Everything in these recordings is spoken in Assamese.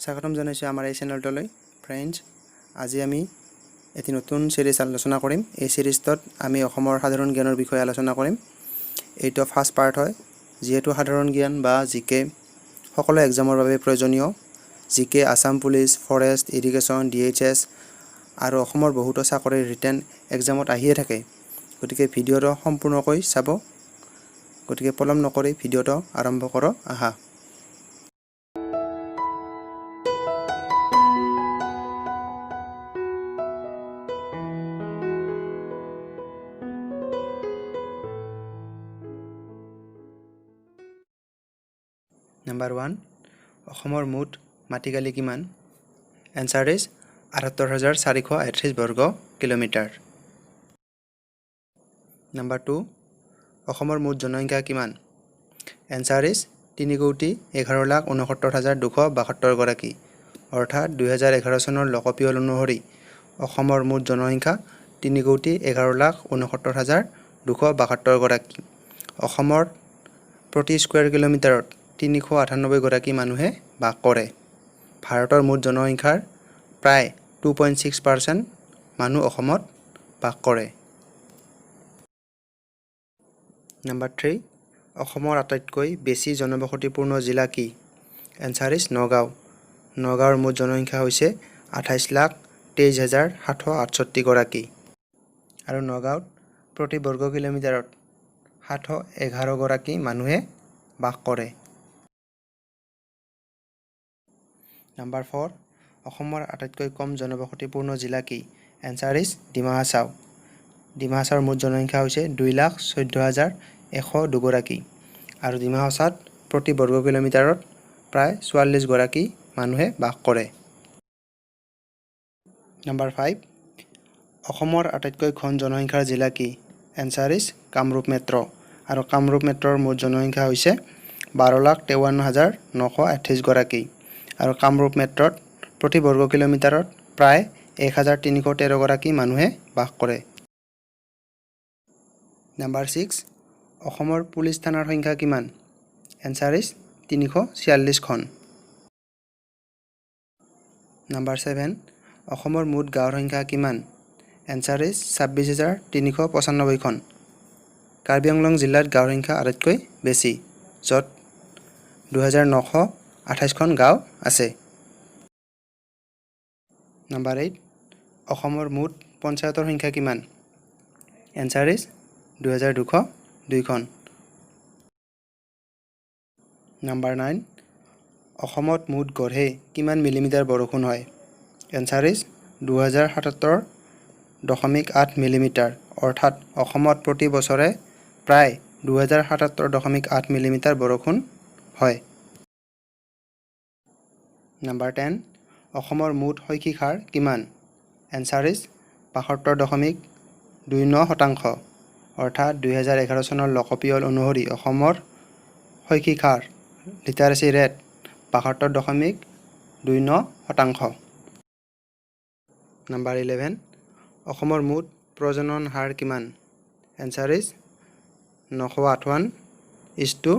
স্বাগতম জনাইছোঁ আমাৰ এই চেনেলটোলৈ। ফ্ৰেণ্ডছ, আজি আমি এটি নতুন চিৰিজ আলোচনা কৰিম। এই চিৰিজটোত আমি অসমৰ সাধাৰণ জ্ঞানৰ বিষয়ে আলোচনা কৰিম। এইটো ফাৰ্ষ্ট পাৰ্ট হয়। যিহেতু সাধাৰণ জ্ঞান বা জিকে সকলো এক্সামৰ বাবে প্ৰয়োজনীয়, GK, Assam police, forest, irrigation, DHS আৰু অসমৰ বহুতো চাকৰিৰ ৰিটেন এক্সামত আহিয়ে থাকে। গতিকে ভিডিঅ'টো সম্পূৰ্ণকৈ চাব। গতিকে পলম নকৰি ভিডিঅ'টো আৰম্ভ কৰোঁ আহা। নাম্বাৰ 1, অসমৰ মুঠ মাটিকালি কিমান? এনচাৰ is 78,438 বৰ্গ কিলোমিটাৰ। নাম্বাৰ 2, অসমৰ মুঠ জনসংখ্যা কিমান? এনচাৰ is 3,11,69,272 গৰাকী। অৰ্থাৎ 2011 চনৰ লোকপিয়ল অনুসৰি অসমৰ মুঠ জনসংখ্যা 3,11,69,272 গৰাকী। অসমৰ প্ৰতি স্কুৱেৰ কিলোমিটাৰত 398 গৰাকী মানুহে বাস কৰে। ভাৰতৰ মুঠ জনসংখ্যাৰ প্ৰায় 2.6% মানুহ অসমত বাস কৰে। নাম্বাৰ 3, অসমৰ আটাইতকৈ বেছি জনবসতিপূৰ্ণ জিলা কি? Answer is Nagaon. নগাঁৱৰ মুঠ জনসংখ্যা হৈছে 28,23,768 গৰাকী আৰু নগাঁৱত প্ৰতি বৰ্গ কিলোমিটাৰত 711 গৰাকী মানুহে বাস কৰে। নাম্বাৰ 4, অসমৰ আটাইতকৈ কম জনবসতিপূৰ্ণ জিলা কি? Answer is Dima Hasao. Dima হাছাওৰ মুঠ জনসংখ্যা হৈছে 2,14,102 গৰাকী আৰু ডিমা হাছাওত প্ৰতি বৰ্গ কিলোমিটাৰত প্ৰায় 44 গৰাকী মানুহে বাস কৰে। নাম্বাৰ 5, অসমৰ আটাইতকৈ ঘন জনসংখ্যাৰ জিলা কি? Answer is Kamrup metro. আৰু কামৰূপ মেট্ৰ'ৰ মুঠ জনসংখ্যা হৈছে 12,53,928 গৰাকী আৰু কামৰূপ মেট্ৰ'ত প্ৰতি বৰ্গ কিলোমিটাৰত প্ৰায় 1313 গৰাকী মানুহে বাস কৰে। নাম্বাৰ 6, অসমৰ পুলিচ থানাৰ সংখ্যা কিমান? Answer is 346খন। নাম্বাৰ 7, অসমৰ মুঠ গাঁৱৰ সংখ্যা কিমান? Answer is 26,395খন। কাৰ্বি আংলং জিলাত গাঁৱৰ সংখ্যা আটাইতকৈ বেছি, য'ত 2928খন গাঁও আছে। নাম্বাৰ 8, অসমৰ মুঠ পঞ্চায়তৰ সংখ্যা কিমান? Answer is 2202খন। নাম্বাৰ 9, অসমত মুঠ গড়ে কিমান মিলিমিটাৰ বৰষুণ হয়? Answer is 2077.8 millimetre. অৰ্থাৎ অসমত প্ৰতি বছৰে প্ৰায় 2077.8 মিলিমিটাৰ বৰষুণ হয়। নাম্বাৰ 10, অসমৰ মুঠ শৈক্ষিক হাৰ কিমান? Answer is 72.29%। অৰ্থাৎ 2011 চনৰ লোকপিয়ল অনুসৰি অসমৰ শৈক্ষিক হাৰ, লিটাৰেচি ৰেট, 72.29%। নাম্বাৰ 11, অসমৰ মুঠ প্ৰজনন হাৰ কিমান? Answer is 958 is two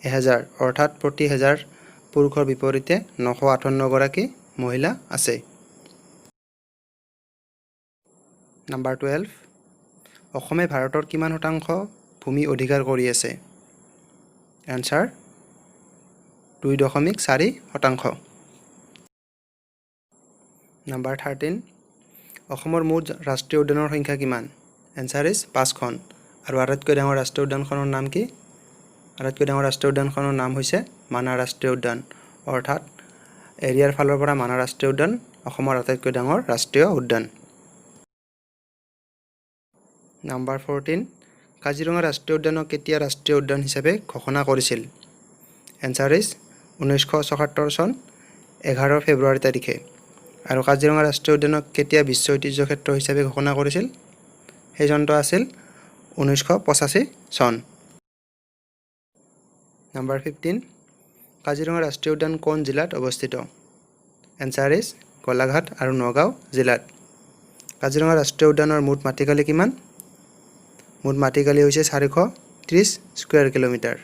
1000। অৰ্থাৎ প্ৰতি 1000 পুৰুষৰ বিপৰীতে 958গৰাকী মহিলা আছে। নাম্বাৰ 12, অসমে ভাৰতৰ কিমান শতাংশ ভূমি অধিকাৰ কৰি আছে? এনচাৰ 2.4%। নাম্বাৰ 13, অসমৰ মুঠ ৰাষ্ট্ৰীয় উদ্যানৰ সংখ্যা কিমান? এনচাৰ is পাঁচখন। আৰু আটাইতকৈ ডাঙৰ ৰাষ্ট্ৰীয় উদ্যানখনৰ নাম কি? আটাইতকৈ ডাঙৰ ৰাষ্ট্ৰীয় উদ্যানখনৰ নাম হৈছে মানাহ ৰাষ্ট্ৰীয় উদ্যান। অৰ্থাৎ এৰিয়াৰ ফালৰ পৰা মানাহ ৰাষ্ট্ৰীয় উদ্যান অসমৰ আটাইতকৈ ডাঙৰ ৰাষ্ট্ৰীয় উদ্যান। নাম্বাৰ 14, কাজিৰঙা ৰাষ্ট্ৰীয় উদ্যানক কেতিয়া ৰাষ্ট্ৰীয় উদ্যান হিচাপে ঘোষণা কৰিছিল? এনচাৰ is 1976 চন 11 ফেব্ৰুৱাৰী তাৰিখে। আৰু কাজিৰঙা ৰাষ্ট্ৰীয় উদ্যানক কেতিয়া বিশ্ব ঐতিহ্য ক্ষেত্ৰ হিচাপে ঘোষণা কৰিছিল? সেই চনটো আছিল 1985 চন। নাম্বাৰ 15, কাজিৰঙা ৰাষ্ট্ৰীয় উদ্যান কোন জিলাত অৱস্থিত? এনচাৰ is Golaghat আৰু নগাঁও জিলাত। কাজিৰঙা ৰাষ্ট্ৰীয় উদ্যানৰ মুঠ মাটিকালি কিমান? মুঠ মাটিকালি হৈছে 430 স্কুৱেৰ কিলোমিটাৰ।